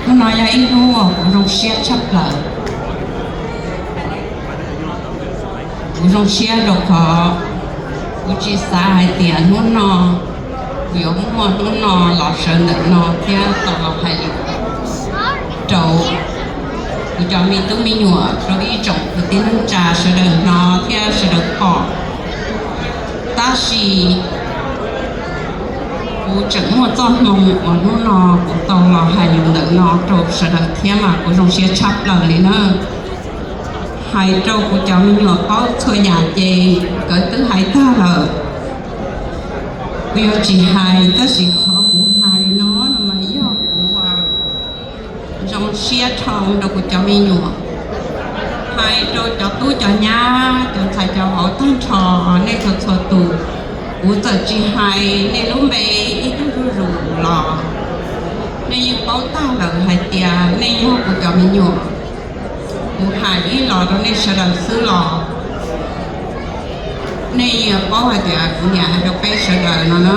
Hnub no yog ib hnub uas kuv zoo siab tshaj plaws. Kuv zoo siab rau qhov kuv tsis xav hais tias hnub no kuv yuav muaj hnub no los sawv ntawm no thiab tau los hais lus rau kuv cov me tub me nyuam, rau ib tsoom kwv tij neej tsa sawv daws hnov thiab sawv daws pom. Tab sis kuv tseem muaj txoj hmoo uas hnub no kuv tau los hais lus ntawm no rau sawv daws thiab mas kuv zoo siab tshaj plaws li na. Hais rau kuv cov me nyuam paub txhua yam ces nkawd twb hais tag lawm. Kuv yuav tsis hais, tab sis qhov kuv hais no no mas yog kuv zoo siab dhau rau kuv cov me nyuam. Hais rau cov tub cov nyab, cov ntxhais cov vauv tag nrho, nej txhua txhua tus, kuv txawm tsis hais nej lub npe ib tug zuj zus los nej yeej paub tag lawm hais tias nej yog kuv cov me nyuam. Kuv hais ib los rau nej sawv daws xwb los nej yuav paub hais tias kuv niam hais rau peb sawv daws no na.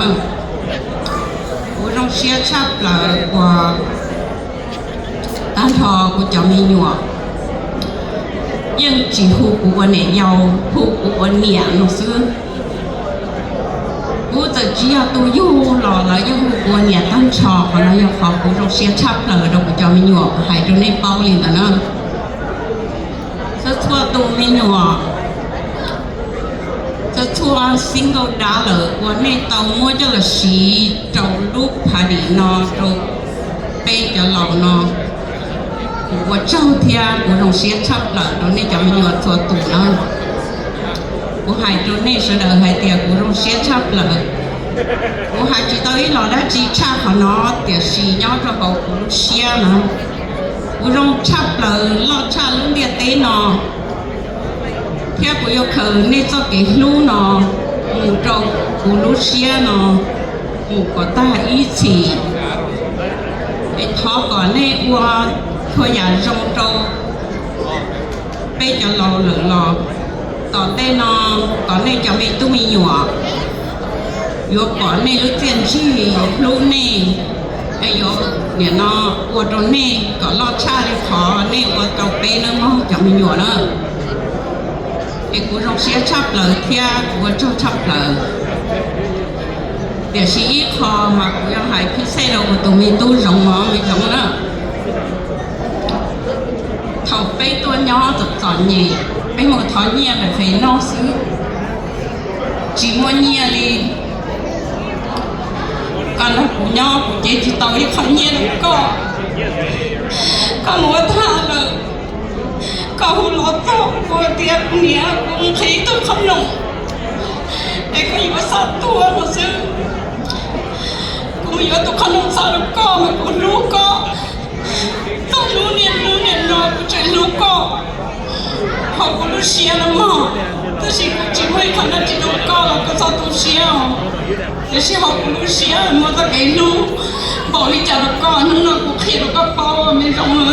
Kuv zoo siab tshaj plaws uas tag nrho kuv cov me nyuam yeej tsis hu kuv ua niam yau, hu kuv ua niam no xwb. Kuv txawm tsis yog tus yug los lawv yeej hu kuv ua niam tag nrho, qhov no yog qhov kuv zoo siab tshaj plaws rau kuv cov me nyuam, hais rau nej paub li ntawd na. Txhua txhua tus me nyuam, txhua txhua single dad lawm uas nej tau muab coj los siv rau lub party no rau peb cov laus no, kuv ua tsaug thiab kuv zoo siab tshaj plaws rau nej cov me nyuam txhua tus na. Kuv hais rau nej sawv daws hais tias kuv zoo siab tshaj plaws. Kuv hais tsis tau ib los dab tsi tshaj qhov no, tiam sis nyob rau hauv kuv lub siab no, kuv zoo tshaj plaws loj tshaj lub ntiaj teb no, thiab kuv yuav khaws nej txoj kev hlub no mus rau kuv lub siab no mus kom tag ib txhis. Es thov kom nej ua txhua yam zoo rau peb cov laus lawm los tom ntej no kom nej cov me tub me nyuam yuav pom nej lub txiaj ntsig hlub nej, es yuav nim no ua rau nej kom loj tshaj li qhov nej ua rau peb nawb mog cov me nyuam na. Es kuv zoo siab tshaj plaws thiab kuv ua tsaug tshaj plaws. Tiam sis ib qho mas kuv yuav hais phib xej rau kuv tus me tub Zoov mov me Zoov na. Thaum peb tuaj nyob txom txom nyem, peb mus thov nyiaj ntawm fem noj xwb, tsis muaj nyiaj li. Koj nrog kuv nyob kuv cev tsis tau ib qho nyiaj rau koj. Koj mus ua tag lawm, koj hu los txog kuv tias kuv niam, kuv nqhis tus qhob noom, es koj yuav xav tuag no xwb. Kuv mus yuav tus qhob noom txog rau koj mas kuv hlub koj. Txog hnub niaj hnub niam no kuv tseem hlub koj. Hauv kuv lub siab no mog, tab sis kuv tsis muaj ib qho dab tsi rau koj los koj txhob tu siab os. Tiam sis hauv kuv lub siab muaj txoj kev hlub npaum li cas rau koj, hnub no kuv qhia rau koj paub me Zoov.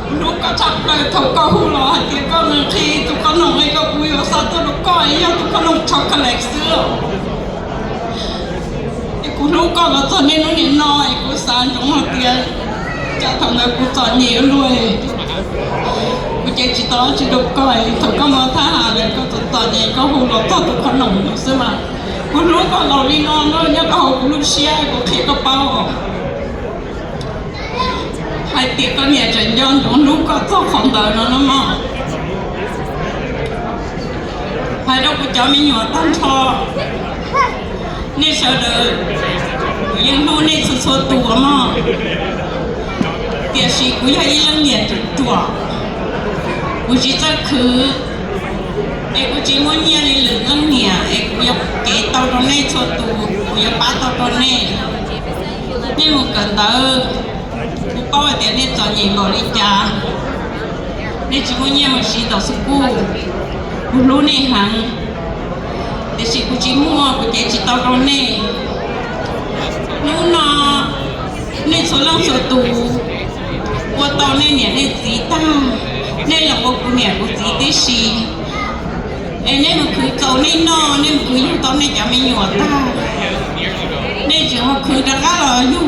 Hlub koj tshaj plaws, thaum koj hu los hais tias koj nqhis tus qhob noom es koj, kuv yuav xav tuaj rau koj, yog tus qhob noom chocolate xwb. Es kuv hlub koj los txog niaj hnub niam no es kuv xav ntsoov hais tias cas thaum ntawd kuv txom nyem ua luaj, kuv cev tsis tau dab tsi rau koj. Thaum koj mus thab ham lawm koj txom txom nyem koj hu los txog tus qhob noom no xwb mas kuv hlub koj laus li no no nyob rau hauv kuv lub siab kuv qhia koj paub. Hais tias koj niam tseem nco ntsoov hlub koj txog qhov ntawd no no mog. Hais rau kuv cov me nyuam tag nrho, nej sawv daws, kuv yeej hlub nej txhua txhua tus mog. Tiam sis kuv yog ib leej niam ruam ruam, kuv tsis txawj khwv, es kuv tsis muaj nyiaj li lwm leej niam, es kuv yuav kev tau rau nej txhua tus, kuv yuav pab tau rau nej. Nej mus kawm ntawv, kuv paub hais tias nej txom nyem npaum li cas, nej tsis muaj nyiaj mus siv tom xwb kuj, kuv hlub nej heev. Tiam sis kuv tsis muaj, kuv cev tsis tau rau nej. Hnub no nej txhua leej txhua tus ua tau nej niam nej txiv tag, nej los ua kuv niam kuv txiv tib si. Es nej mus khwv txaus nej noj, nej mus khwv yug tau nej cov me nyuam tag, nej tseem ho khwv rov qab los yug